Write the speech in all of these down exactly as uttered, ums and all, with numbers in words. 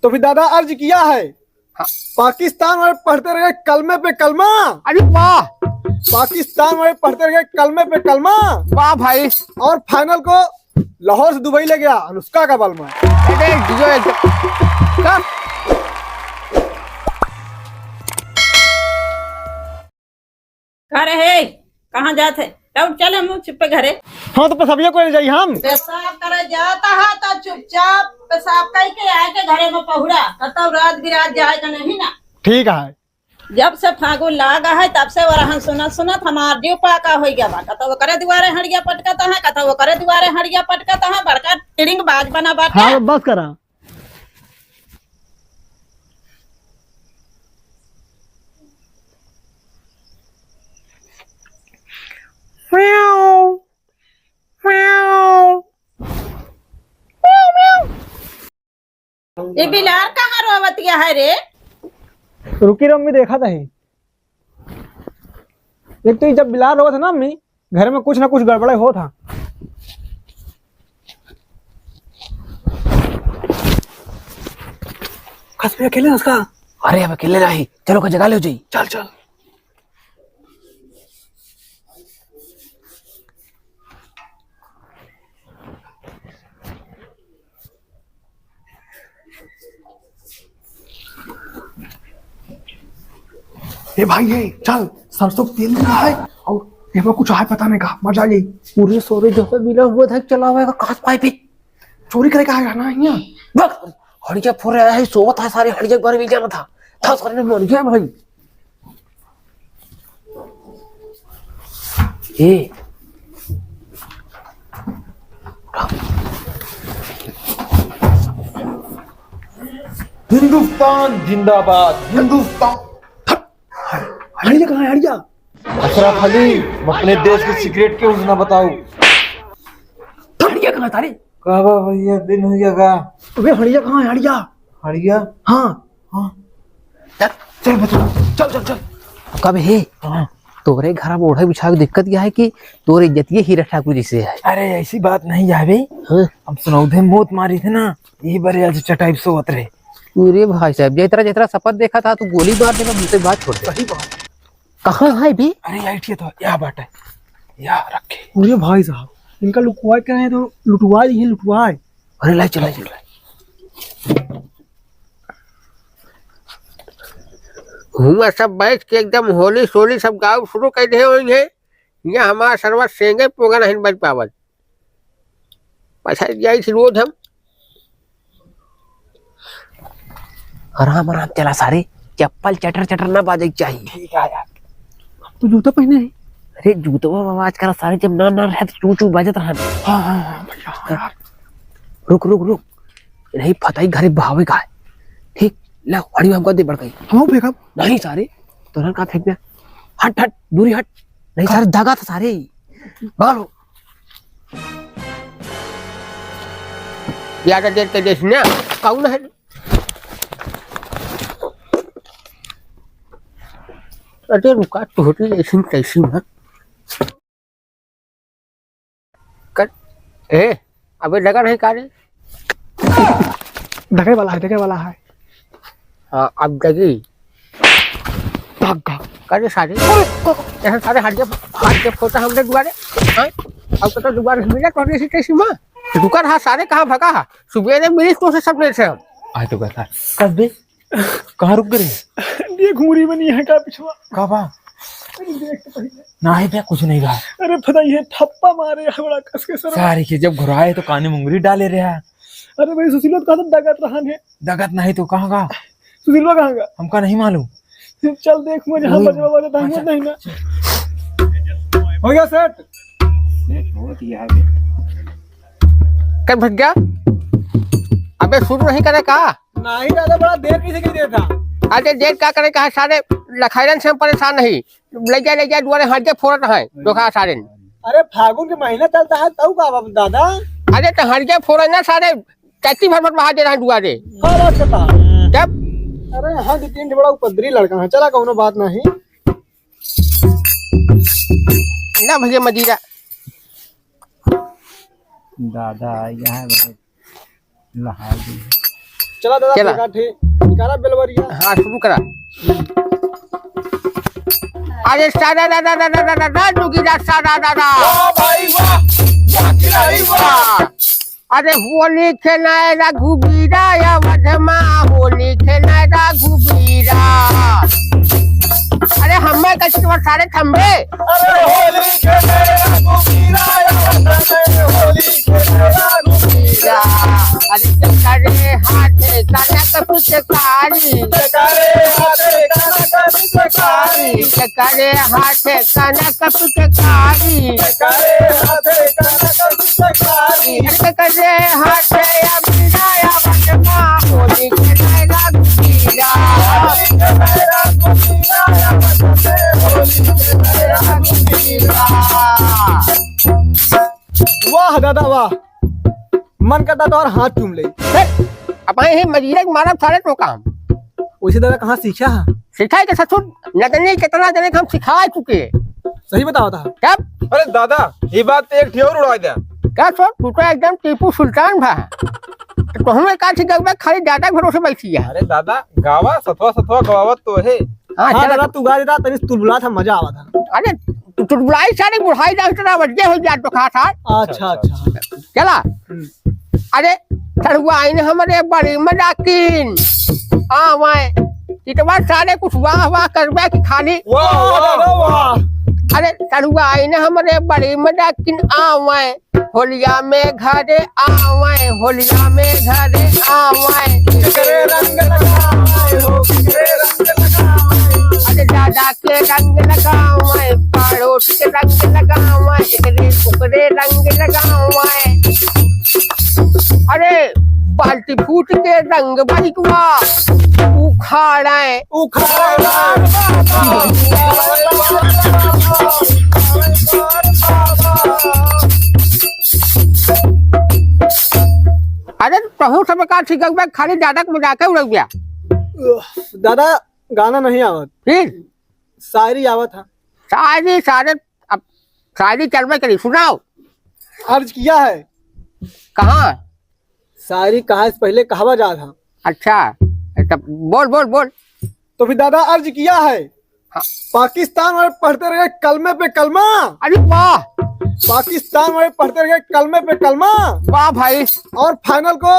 तो फिर दादा अर्ज किया है, हाँ। पाकिस्तान वाले पढ़ते रहे कलमे पे कलमा। अरे वाह। पाकिस्तान वाले पढ़ते रहे कलमे पे कलमा। वाह भाई। और final को लाहौर से दुबई ले गया अनुष्का का बलमा। अरे जियो एकदम। का? का रे हे, कहाँ जात है? लौट चल हम चुप्पे घरे। हाँ, तो पेशाबिया करे जाई हम। पेशाब करे जात हा तो चुपचाप पेशाब कई के आके घरे में पहुड़ा। कतौ रात बिरात जाए का नहीं ना। ठीक है। जब से फागुन लागा है तब से वरहन सुनत सुनत हमार जीव पाका होइ गया बा। कतौ ओकरे दुआरे हड़िया पटकत है, कतौ ओकरे दुआरे हड़िया पटकत है, बड़का टिड़िंग बाज बना बाटे। हाँ, बस करा। ये बिलार कहाँ रोवतिया है रे? रुकी रे अम्मी, देखा था ही। एक तो ये जब बिलार रोवत है ना अम्मी, घर में कुछ ना कुछ गड़बड़े होत हा। खस पे अकेले उसका। अरे, अब अकेले नाही, चलो, का जगह ले जाई। चल, चल। ए भाई, ए, चल, सरसों के तेल लेना है और एमा कुछ है पता नहीं का, मजा आ जाई। पूरे सोरे जैसे बिना हुआ था, चला हुआ का कांच पाइप ही। चोरी करे का है ना यहाँ? बक, हड़िया फोरे आया है, सोवत है, सारे हड़िया के बारे में जाना था। था सारे ने मर गया भाई। ए। हिंदुस्तान जिंदाबाद, हिंदुस्तान। हड़िया कहाँ है, हड़िया? अशरफ अली, अपने देश के secret क्यों ना बताओ? हड़िया कहाँ है, तारे? का बा भैया, दिन हो गया का? अबे हड़िया कहाँ है, हड़िया? हड़िया? हाँ। हाँ। चल, चल बच्चा, चल, चल, चल। कब हे? हाँ। तोरे घर में ओढ़े बिछावे के दिक्कत क्या है कि तोरे इज्जतिये हीरा ठाकुर जैसे है? अरे, ऐसी बात नहीं है बे। हाँ। हम सुनौधे मौत मारी थे ना, यही बारे आज चटाई पे सोवत रहे। अरे भाई साहब, जितना, जितना सपत देखा था, तू गोली मार देगा, मुझसे बात छोड़ दे। सही बात। कहाँ है बे? अरे, यही तो, यहाँ बाटे, यहाँ रखे। अरे भाई साहब, इनका लुकवाए के रहे तो लुटवाए ही लुटवाए। अरे, लाई चल, लाई चल। हुआ सब बैठ के एकदम होली सोली सब गाँव शुरू कर दे होइहैं। यहाँ हमारा सरवा सेंगे पोंगा नहीं बज पावत। पैसा जाई थी रोज हम। आराम आराम चला सारे, चप्पल चटर चटर ना बाजे के चाहिए। ठीक है यार। तू जूता पहने है? अरे जूतवा बाबा आजकल सारे जब ना ना रहे तो चू चू बाजत रहन। हाँ, हाँ, हाँ, भैया, हाँ यार। रुक, रुक, रुक। नहीं, फताई घरे बहावे का है। ठीक, ला, हड़ी हमका दे बड़ गई। हम फेंकब? नहीं सारे, तोहर का फेंक दे। हट, हट, दूरी हट। नहीं सारे, धागा था सारे। बगल हो। ज्यादा देर के देख ना, कौन है? अरे रुका, तोहरी ऐसी तैसी ना। कर, ए, अबे लगा नहीं का रे? दगे वाला है, दगे वाला है। हाँ, अब दगी। भाग, भाग। करे सारे। अरे, को, को। यहाँ सारे हट गया, हट गया फोटा हमरे दुआरे। हाँ? अब तो दुआरे मिला, कौन सी कैसी माँ? दुकान हाँ, सारे कहाँ भगा हा? सुबह ने मिली तो से सब नहीं से हम। आए तो कहता। कब बे? कहाँ रुक गए? देख, मुरी बनी है का पिछवा? का बा? अरे, देख तो पहले। नाही बे, कुछ नहीं रहा। अरे, पता ये ठप्पा मारे है बड़ा कस के सर। सारे के जब घुराए तो काने मुंगरी डाले रहा। अरे भाई, सुशील तो कहा था डगत रहन है। डगत नहीं तो कहाँ का? सुशीलवा कहाँ का? हमका नहीं मालूम। चल देख, मुझे हम वही। बचवा, बचवा, अच्छा। नहीं ना। हो गया सेट। सेट हो गया बे। कर भैया, अबे शुरू नहीं करे का? नहीं दादा, बड़ा देर कैसे कर देता? अरे देर का करे का है, सारे लखाइरन से हम परेशान नहीं। ले जा, ले जा, दुआरे हाथ दे फोड़त है, धोखा सारे। अरे फागुन के महीना चलता है, तब का बाबू दादा? अरे तो हर के फोड़े ना सारे, टट्टी भर भर बहा दे रहा है दुआरे। का बात करता है? जब अरे हाँ, दो तीन बड़ा उपद्री लड़का है, चला कौनो बात नहीं। ना भैया मजीरा। दादा, यहाँ है भाई। लहाई दे। चला दादा, चला। फेंका ठी, निकाला बेलवरिया। हाँ, शुरू करा। अरे सारा दा दा दा दा दा दा दा, जोगीरा सारा दा दा। वाह भाई वाह, वाह खिलाड़ी वाह। अरे होली खेलाए रघुबीरा, अवध मा होली खेलाए रघुबीरा। अरे हमें कैसे तुम्हारे सारे थम्बे। अरे होली खेले रघुबीरा, होली खेले रघुबीरा। अरे के करे हाथे कनक पिचकारी। के करे हाथे कनक पिचकारी। के करे हाथे कनक पिचकारी। के करे हाथे कनक पिचकारी। के करे हाथे अबीरा, अबीरा, होली खेले रघुबीरा। वाह दादा वाह, मन करता तोहर हाथ चूम ले। हे, अब ही मजीरा के मारब सारे तो काम। वैसे दादा कहाँ सीखा है? सीखा है के ससुर, नदनी कितना जने के हम सिखा चुके। सही बतावा था। तब? अरे दादा, ये बात तो एक ठी और उड़वा दे। का सो, तू तो एकदम टीपू सुल्तान भा। तो हमें का ठीक है, खाली दादा के भरोसे बैठी है। अरे दादा, गावा, सतवा सतवा गवावत तो है। हाँ, हाँ, चला। दादा, तू गा देता, तनी तुलबुला था, मजा आवा था। अरे, तू तुलबुलाई सारे बुढ़ाई जान तेरा बज गए हो जान तो खा था। अच्छा, अच्छा। चला। हम्म। अरे, चढ़ुआइन हमरे बड़ी मजाकिन आवे। इतवा सारे कुछ वाह वाह करबे कि खाली। वाह, वाह, वाह। अरे, चढ़ुआइन हमरे बड़ी मजाकिन आवे। होलिया में घरे आवे, होलिया में घरे आवे। केकरे रंग लगावे हो, केकरे रंग लगावे। अरे दादा के रंग लगावे, पड़ोस के रंग लगावे, एकरे ओकरे रंग लगावे। अरे बाल्टी फूट के रंग बहिकुआ उखाड़े। उखाड़े। अरे तहू सब का ठीक है, खाली दादा के मजाक उड़ाई गया। दादा गाना नहीं आवत। फिर? शायरी आवत है। शायरी सारे, अब शायरी चलबे करी, सुनाओ। अर्ज किया है। कहाँ? शायरी कहा से पहले कहवा जात हा। अच्छा, तब बोल, बोल, बोल। तो फिर दादा अर्ज किया है। हाँ। पाकिस्तान वाले पढ़ते रहे कलमे पे कलमा। अरे वाह। पाकिस्तान वाले पढ़ते रहे कलमे पे कलमा। वाह भाई। और final को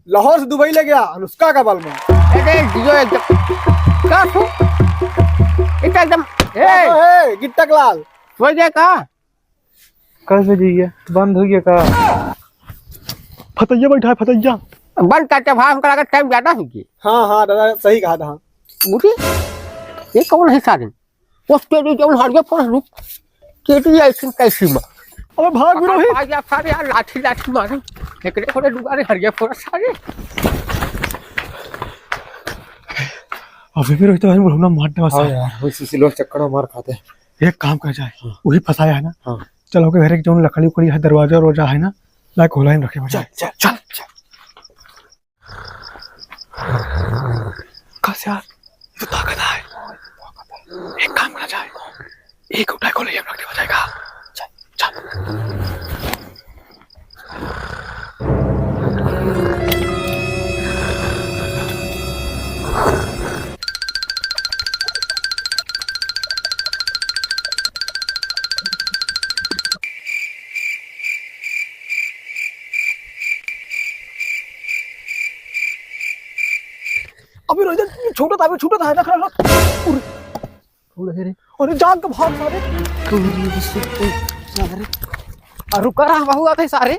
लाहौर से दुबई ले गया अनुष्का का बलमा। अरे जियो एकदम। का तू? इतना एकदम, ए। का तो है, गिट्टक लाल? सो गया का? कैसे जी ये बंद हो गया का? फतैया बैठा है, फतैया। बंद करते भाई, हमको लगा time ज्यादा हो गया। हाँ, हाँ, दादा, सही कहा था। बूटी, ये कौन है सारे? वो तेरी जौन हरिया पर रुक, तेरी ऐसी कैसी माँ? अबे भाग भी रही। भाग जा सारे यार, लाठी, लाठी मारो। एकरे थोड़े दुबारे हरिया पर सारे। अबे भी रोहित भाई, बुढ़ौना मार देवा हाँ सारे। यार, वही सुशीलवा चक्कर मार खाते। एक काम कर जाए, हाँ। वही फंसाया है ना? हाँ। चल, ओके घरे के जौन लकड़ी उकड़ी है, दरवाजा उरवाजा है ना, ला खोला ही रखे बा। चल, चल, चल, चल। कस यार, ये तो ताकत है। एक काम करा जाए, एक उठाए खोले, ये रख दे, हो जाएगा। चल, चल। अबे रोहित, छूटत आवे, छूटत आवे, रख, रख, रख। उरे। उरे रे। अरे जाग के भाग सारे। तू ये बस, ए, सारे। अरे रुका रहा, वहू आते सारे।